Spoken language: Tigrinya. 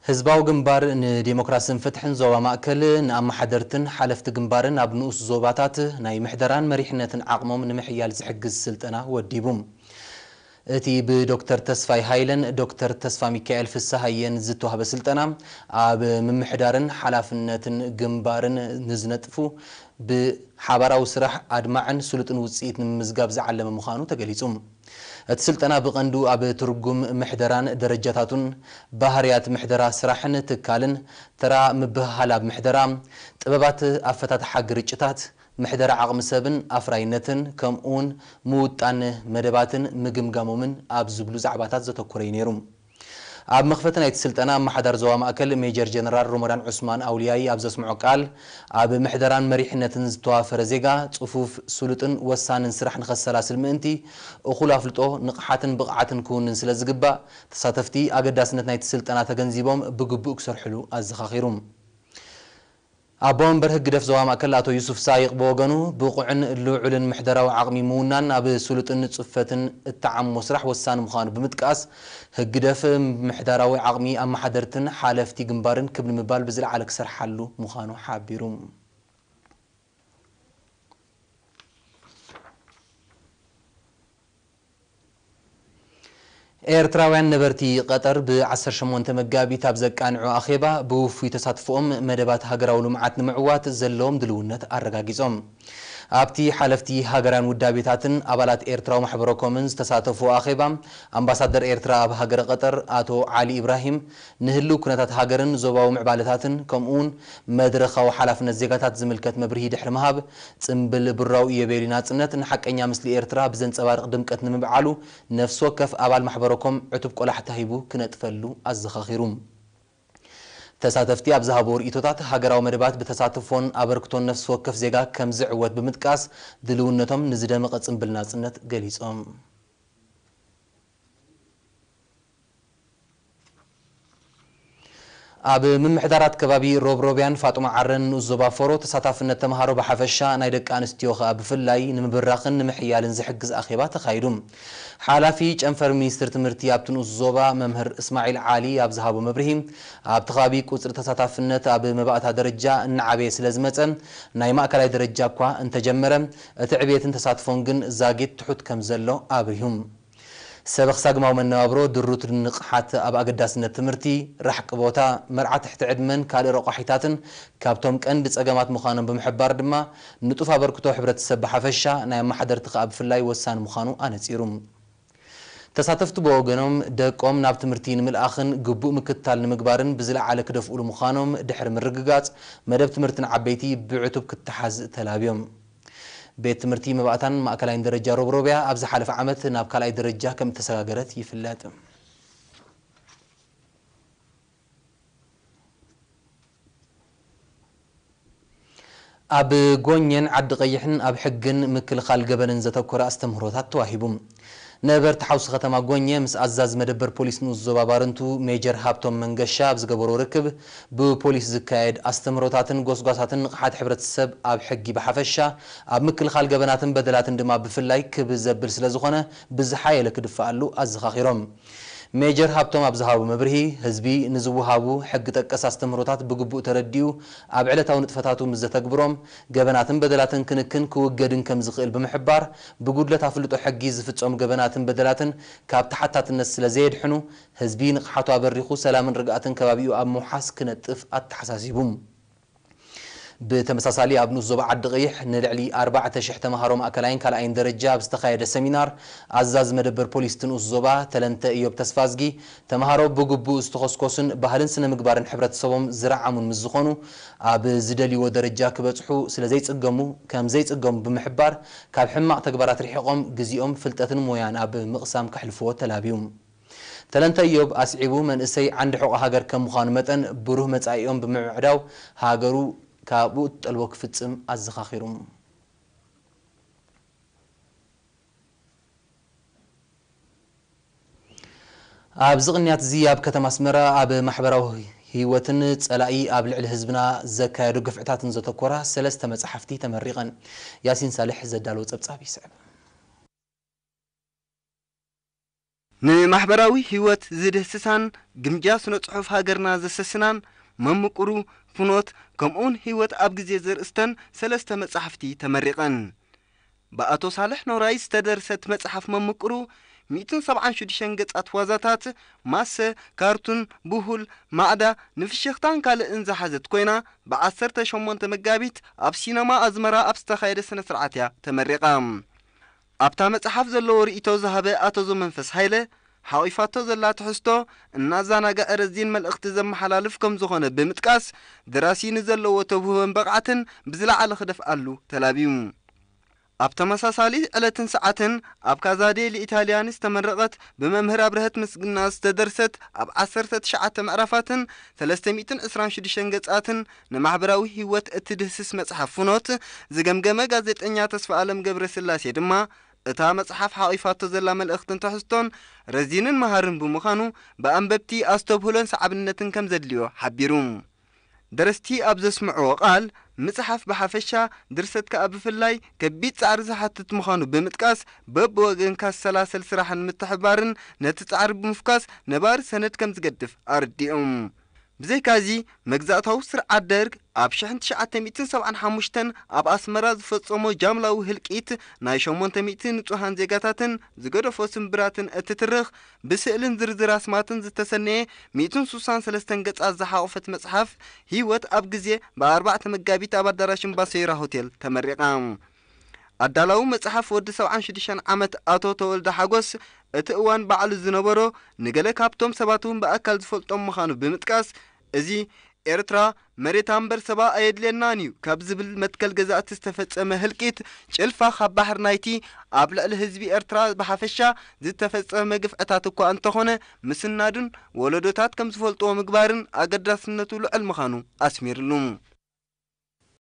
ህዝባዊ ግንባር ንዴሞክራስን ፍትሕን ዞባ ማእከል ንኣመሓደርትን ሓለፍቲ ግንባርን ኣብ ንኡስ ዞባታት ናይ ምሕደራን መሪሕነትን ዓቕሞም ንምሕያል ዝሕግዝ ስልጠና ወዲቡ። እቲ ብዶክተር ተስፋይ ሃይለን ዶክተር ተስፋ ሚካኤል ፍስሃየን ዝተዋህበ ስልጠና፣ ኣብ ምምሕዳርን ሓላፍነትን ግንባርን ንዝነጥፉ ብሓባራዊ ስራሕ ኣድማዕን ስሉጥን ውጽኢት ንምምዝጋብ ዝዓለመ ምዃኑ ተገሊጹ። እቲ ስልጠና ብቐንዱ ኣብ ትርጉም ምሕደራን ደረጃታቱን፣ ባህርያት ምሕደራ ስራሕን ትካልን፣ ተራ ምብህሃል ኣብ ምሕደራ፣ ጥበባት ኣፈታትሓ ግርጭታት፣ ምሕደራ ዓቕሚ ሰብን ኣፍራይነትን፣ ከምኡውን ምውጣን መደባትን ምግምጋሞምን ኣብ ዝብሉ ዛዕባታት ዘተኮረ እዩ ነይሩ። ኣብ መኽፈቲ ናይቲ ስልጠና፣ ኣመሓዳሪ ዞባ ማእከል ሜጀር ጀነራል ሮሞዳን ዑስማን ኣውልያይ ኣብ ዘስምዖ ቃል፣ ኣብ ምሕደራን መሪሕነትን ዝተዋፈረ ዜጋ፣ ጽፉፍ፣ ስሉጥን ወሳንን ስራሕ ንኸሰላስል ምእንቲ፣ እኹል ኣፍልጦ፣ ንቕሓትን ብቕዓትን ክውንን ስለ ዝግባእ፣ ተሳተፍቲ ኣገዳስነት ናይቲ ስልጠና ተገንዚቦም ብግቡእ ክሰርሕሉ ኣዘኻኺሩ። ኣቦ መንበር ህግደፍ ዞባ ማእከል ኣቶ ዩሱፍ ሳይቕ ብወገኑ፣ ብቑዕን ልዑልን ምሕደራዊ ዓቕሚ ምውናን ኣብ ስሉጥን ጽፈትን እተዓሞ ስራሕ ወሳኒ ምዃኑ ብምጥቃስ፣ ህግደፍ ምሕደራዊ ዓቕሚ ኣመሓደርትን ሓለፍቲ ግንባርን ክብ ንምባል ብዝለዓለ ክሰርሓሉ ምዃኑ ሓቢሩ። ኤርትራውያን ነበርቲ ቀጠር ብ ዓሰርተ ሸሞንተ መጋቢት ኣብ ዘቃንዑ ኣኼባ፣ ብውፉይ ተሳትፎኦም መደባት ሃገራዊ ልምዓት ንምዕዋት ዘለዎም ድልውነት ኣረጋጊጾም። ኣብቲ ሓለፍቲ ሃገራውያን ውዳቤታትን ኣባላት ኤርትራዊ ማሕበረኮምን ዝተሳተፉ ኣኼባ፣ ኣምባሳደር ኤርትራ ኣብ ሃገረ ቀጠር ኣቶ ዓሊ ኢብራሂም፣ ንህልው ኩነታት ሃገርን ዞባዊ ምዕባለታትን፣ ከምኡውን መድረኻዊ ሓላፍነት ዜጋታት ዝምልከት መብርሂ ድሕሪ ምሃብ፣ ጽምብል ብራዊ ኢዮቤልዩ ናጽነት ንሓቀኛ ምስሊ ኤርትራ ብዘንጸባርቕ ድምቀት ንምብዓሉ፣ ነፍሲ ወከፍ ኣባል ማሕበረኮም ዕቱብ ቆላሕታ ሂቡ ክነጥፈሉ ኣዘኻኺሩ። ተሳተፍቲ ኣብ ዝሃብዎ ርእይቶታት፣ ሃገራዊ መደባት ብተሳትፎን ኣበርክቶን ነፍሲ ወከፍ ዜጋ ከም ዝዕወት ብምጥቃስ፣ ድልውነቶም ንዝደመቐ ጽምብል ናጽነት ገሊጾም። ኣብ ምምሕዳራት ከባቢ ሮብሮብያን ፋጡማ ዓረን ንኡስ ዞባ ፎሮ፣ ተሳታፍነት ተምሃሮ ብሓፈሻ፣ ናይ ደቂ ኣንስትዮ ከኣ ብፍላይ ንምብራኽን ንምሕያልን ዝሕግዝ ኣኼባ ተኻይዱ። ሓላፊ ጨንፈር ሚኒስትሪ ትምህርቲ ኣብቲ ንኡስ ዞባ መምህር እስማዒል ዓሊ ኣብ ዝሃቦ መብርሂ፣ ኣብቲ ከባቢ ቁጽሪ ተሳታፍነት ኣብ መባእታ ደረጃ እናዓበየ ስለ ዝመጸ፣ ናይ ማእከላይ ደረጃ እኳ እንተጀመረ፣ እቲ ዕብየትን ተሳትፎን ግን ዛጊት ትሑት ከም ዘሎ ኣብሪሁ። ሰብ ክሳግማዊ መነባብሮ፣ ድሩት ንቕሓት ኣብ ኣገዳስነት ትምህርቲ፣ ራሕቂ ቦታ፣ መርዓ ትሕቲ ዕድመን ካልእ ረቋሒታትን ካብቶም ቀንዲ ጸገማት ምዃኖም ብምሕባር ድማ፣ ንጡፍ ኣበርክቶ ሕብረተሰብ ብሓፈሻ፣ ናይ ኣመሓደርቲ ከኣ ብፍላይ ወሳኒ ምዃኑ ኣነጺሩ። ተሳተፍቲ ብወገኖም፣ ደቆም ናብ ትምህርቲ ንምልኣኽን ግቡእ ምክትታል ንምግባርን ብዝለዓለ ክደፍኡሉ ምዃኖም ድሕሪ ምርግጋጽ፣ መደብ ትምህርቲ ንዓበይቲ ብዕቱብ ክተሓዝ ተላብዮም። ቤት ትምህርቲ መባእታን ማእከላይን ደረጃ ሮብሮብያ ኣብ ዝሓለፈ ዓመት ናብ ካልኣይ ደረጃ ከም እተሰጋገረት ይፍለጥ። ኣብ ጎኘን ዓዲ ቀይሕን ኣብ ሕግን ምክልኻል ገበንን ዘተኮረ ኣስተምህሮታት ተዋሂቡ። ነበርቲ ሓውሲ ከተማ ጎኘ ምስ ኣዛዚ መደበር ፖሊስ ንኡስ ዞባ ባረንቱ ሜጀር ሃብቶም መንገሻ ኣብ ዝገበሮ ርክብ፣ ብፖሊስ ዝካየድ ኣስተምህሮታትን ጎስጓሳትን ንቕሓት ሕብረተሰብ ኣብ ሕጊ ብሓፈሻ፣ ኣብ ምክልኻል ገበናትን በደላትን ድማ ብፍላይ ክብ ዘብል ስለ ዝኾነ፣ ብዝሓየለ ክድፈኣሉ ኣዘኻኺሮም። ሜጀር ሃብቶም ኣብ ዝሃቦ መብርሂ፣ ህዝቢ ንዝወሃቡ ሕጊ ጠቀስ ኣስተምህሮታት ብግቡእ ተረዲኡ ኣብ ዕለታዊ ንጥፈታቱ ምስ ዘተግብሮም፣ ገበናትን በደላትን ክንክን ክውገድን ከም ዝኽእል ብምሕባር፣ ብጉድለት ኣፍልጦ ሕጊ ዝፍጸሙ ገበናትን በደላትን ካብ ተሓታትነት ስለ ዘየድሕኑ፣ ህዝቢ ንቕሓቱ ኣበሪኹ ሰላምን ርግኣትን ከባቢኡ ኣብ ምውሓስ ክነጥፍ ኣተሓሳሲቡ። ብተመሳሳሊ፣ ኣብ ንኡስ ዞባ ዓዲ ቀይሕ ንልዕሊ ኣርባዕተ ሽሕ ተምሃሮ ማእከላይን ካልኣይን ደረጃ ኣብ ዝተኻየደ ሰሚናር፣ ኣዛዚ መደበር ፖሊስ እቲ ንኡስ ዞባ ተለንተ እዮብ ተስፋዝጊ፣ ተምሃሮ ብግቡእ ዝተኾስኮሱን ባህልን ስነ ምግባርን ሕብረተሰቦም ዝረዓሙን ምስ ዝኾኑ፣ ኣብ ዝደልይዎ ደረጃ ክበጽሑ ስለ ዘይጽገሙ፣ ከም ዘይጽገሙ ብምሕባር፣ ካብ ሕማቕ ተግባራት ርሒቖም ግዜኦም፣ ፍልጠትን ሞያን ኣብ ምቕሳም ከሕልፍዎ ተላብዩ። ተለንተ እዮብ ኣስዒቡ፣ መንእሰይ ዓንዲ ሕቖ ሃገር ከም ምዃኑ መጠን፣ ብሩህ መጻኢኦም ብምዕዳው፣ ሃገሩ ካብኡ እትጠልቦ ክፍጽም ኣዘኻኺሩ። ኣብዚ ቅንያት እዚ፣ ኣብ ከተማ ኣስመራ ኣብ ማሕበራዊ ህይወትን ጸላኢ ኣብ ልዕሊ ህዝብና ዘካየዶ ግፍዕታትን ዘተኮራ ሰለስተ መጻሕፍቲ ተመሪቐን። ያሲን ሳልሕ ዘዳለዎ ጸብጻብ ይስዕብ። ንማሕበራዊ ህይወት ዝድህስሳን ግምጃ ስነ ጽሑፍ ሃገርና ዘሰስናን መምቅሩ ፍኖት ከምኡውን ህይወት ኣብ ግዜ ዘርእስተን ሰለስተ መጻሕፍቲ ተመሪቐን። ብኣቶ ሳልሕ ኖራይ ዝተደርሰት መጽሓፍ መምቅሩ ሚእትን ሰብዓን ሽዱሽተን ገጻት ዋዛታት፣ ማሰ፣ ካርቱን፣ ብሁል፣ ማዕዳ፣ ንፍሽኽታን ካልእን ዝሓዘት ኮይና፣ ብዓሰርተ ሸሞንተ መጋቢት ኣብ ሲነማ ኣዝመራ ኣብ ዝተኻየደ ስነ ስርዓት እያ ተመሪቓ። ኣብታ መጽሓፍ ዘለዎ ርእይቶ ዝሃበ ኣቶ ዘመንፈስ ሃይለ፣ ሓቒፋቶ ዘላ ትሕዝቶ እናዘናግዐ ረዚን መልእኽቲ ዘመሓላልፍ ከም ዝኾነ ብምጥቃስ፣ ደራሲ ንዘለዎ ተብህቦን ብቕዓትን ብዝለዓለ ክደፍኣሉ ተላብዩ። ኣብ ተመሳሳሊ ዕለትን ሰዓትን ኣብ ካዛዴ ልኢታልያን ዝተመረቐት ብመምህር ኣብርሀት ምስግና ዝተደርሰት ኣብ ዓሰርተ ትሽዓተ ምዕራፋትን ሰለስተ ሚእትን ዕስራን ሽዱሽተን ገጻትን ንማሕበራዊ ህይወት እትድህስስ መጽሓፍ ፍኖት ዝገምገመ ጋዜጠኛ ተስፋ ኣለም ገብረ ስላሴ ድማ፣ እታ መጽሓፍ ሓቒፋቶ ዘላ መልእኽትን ትሕዝቶን ረዚንን መሃርን ብምዃኑ፣ ብኣንበብቲ ኣስተብህሎን ሰዓብነትን ከም ዘድልዮ ሓቢሩ። ደረስቲ ኣብ ዘስምዕዎ ቃል፣ ምጽሓፍ ብሓፈሻ፣ ድርሰት ከኣ ብፍላይ ከቢድ ጻዕሪ ዝሓትት ምዃኑ ብምጥቃስ፣ በብወገንካ ዝሰላሰል ስራሕን ምትሕብባርን ነቲ ጻዕሪ ብምፍካስ ነባሪ ሰነድ ከም ዝገድፍ ኣረዲኦም። ብዘይካዚ፣ መግዛእታዊ ስርዓት ደርግ ኣብ ሽሕን ትሽዓተ ሚእትን ሰብዓን ሓሙሽተን ኣብ ኣስመራ ዝፈጸሞ ጃምላዊ ህልቂት ናይ ሸሞንተ ሚእቲ ንጹሃን ዜጋታትን ዝገደፎ ስምብራትን እትትርኽ ብስእልን ዝርዝር ኣስማትን ዝተሰነየ ሚእትን ሱሳን ሰለስተን ገጻት ዝሓቖፈት መጽሓፍ ህይወት ኣብ ግዜ ብኣርባዕተ መጋቢት ኣብ ኣዳራሽ እምባሰይራ ሆቴል ተመሪቓ። ኣዳላዊ መጽሓፍ ወዲ ሰብዓን ሽዱሽተን ዓመት ኣቶ ተወልደ ሓጎስ እቲ እዋን ባዕሉ ዝነበሮ ንገለ ካብቶም ሰባት እውን ብኣካል ዝፈልጦም ምዃኑ ብምጥቃስ፣ እዚ ኤርትራ መሬታ እምበር ሰባ ኣየድልየናን እዩ ካብ ዝብል መትከል ገዛእቲ ዝተፈጸመ ህልቂት ጭልፋ ካብ ባሕር ናይቲ ኣብ ልዕሊ ህዝቢ ኤርትራ ብሓፈሻ ዝተፈጸመ ግፍዕታት እኳ እንተኾነ ምስናዱን ወለዶታት ከም ዝፈልጥዎ ምግባርን ኣገዳስነቱ ልዑል ምዃኑ ኣስሚርሉ።